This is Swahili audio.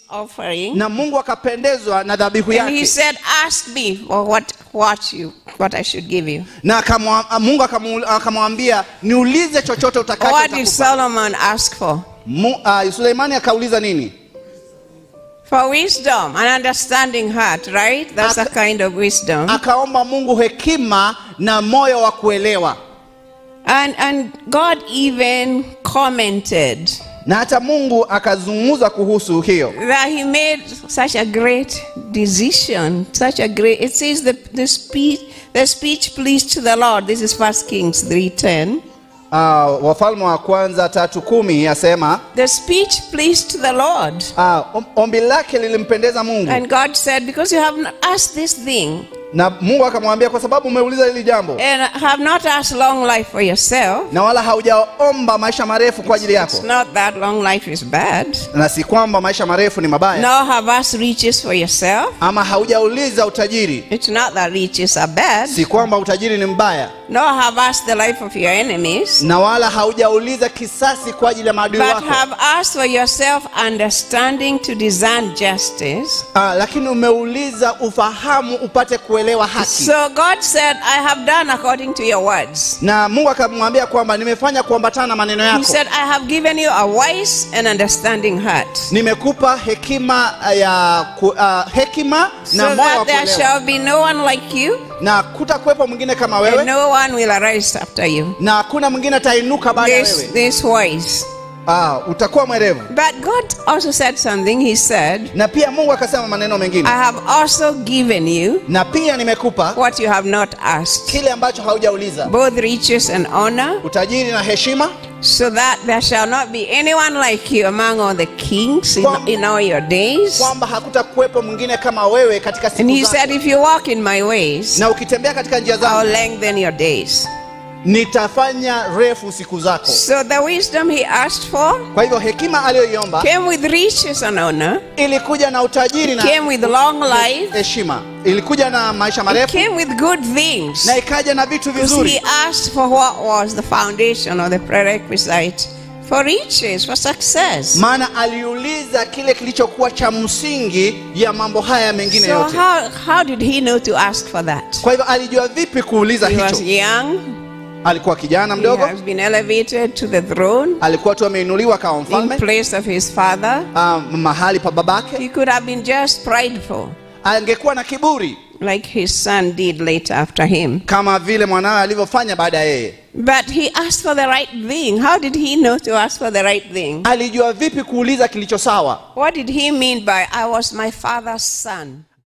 Offering. Na Mungu akapendezwa na dhabihu And he yake. said, "Ask me for what I should give you." Na Mungu akamwambia, niulize chochote utakacho. What did Solomon ask for? Suleimani akauliza nini? For wisdom and understanding heart, right? That's a kind of wisdom. Akaomba Mungu hekima na moyo wa kuelewa. And God even commented Na hata Mungu akazungumza kuhusu hiyo. that he made such a great decision, such a great, it says the speech pleased the Lord. This is 1 Kings 3:10. Wafalme wa kwanza 3:10 yasema, the speech pleased the Lord. Ombi lake lilimpendeza Mungu. And God said, because you have not asked this thing, Na Mungu akamwambia, kwa sababu umeuliza hili jambo, and have not asked long life for yourself, na wala haujaomba maisha marefu kwa ajili yako. It's not that long life is bad. Na si kwamba maisha marefu ni mabaya. Nor have asked riches for yourself. Ama haujauliza utajiri. It's not that riches are bad. Si kwamba utajiri ni mbaya. Nor have asked the life of your enemies. Na wala haujauliza kisasi kwa ajili ya maadui But wako. have asked for yourself understanding to discern justice. Lakini umeuliza ufahamu upate kuelewa haki. So God said, I have done according to your words. Na Mungu akamwambia kwamba nimefanya kuambatana na maneno yako. He said, I have given you a wise and understanding heart. Nimekupa hekima ya hekima na so moyo wa that there kuelewa. shall be no one like you. Na kutakuwepo mwingine kama wewe. And no one will arise after you. Na hakuna mwingine atainuka baada ya wewe. This wise. Utakuwa mwerevu. But God also said something. He said, na pia Mungu akasema maneno mengine. I have also given you na pia nimekupa what you have not asked, kile ambacho haujauliza, both riches and honor, utajiri na heshima, so that there shall not be anyone like you among all the kings in all your days. Kwamba hakutakuwepo mwingine kama wewe katika siku And he zako. said, if you walk in my ways, na ukitembea katika njia zangu, I'll lengthen your days. Nitafanya refu siku zako. So the wisdom he asked for, kwa hivyo hekima aliyoiomba, came with riches and honor, ilikuja na utajiri na came with long life, heshima, ilikuja na maisha marefu, came with good things, na ikaja na vitu vizuri. He asked for what was the foundation or the prerequisite for riches, for success. Maana aliuliza kile kilichokuwa cha msingi ya mambo haya mengine yote. So how did he know to ask for that? Kwa hivyo alijua vipi kuuliza hicho? He was young. Alikuwa kijana mdogo. He has been elevated to the throne. Alikuwa tu ameinuliwa kama mfalme. In place of his father. Mahali pa babake. He could have been just prideful. Angekuwa na kiburi. Like his son did later after him. Kama vile mwanawe alivyofanya baada ya yeye. But he asked for the right thing. How did he know to ask for the right thing? Alijua vipi kuuliza kilicho sawa? What did he mean by I was my father's son?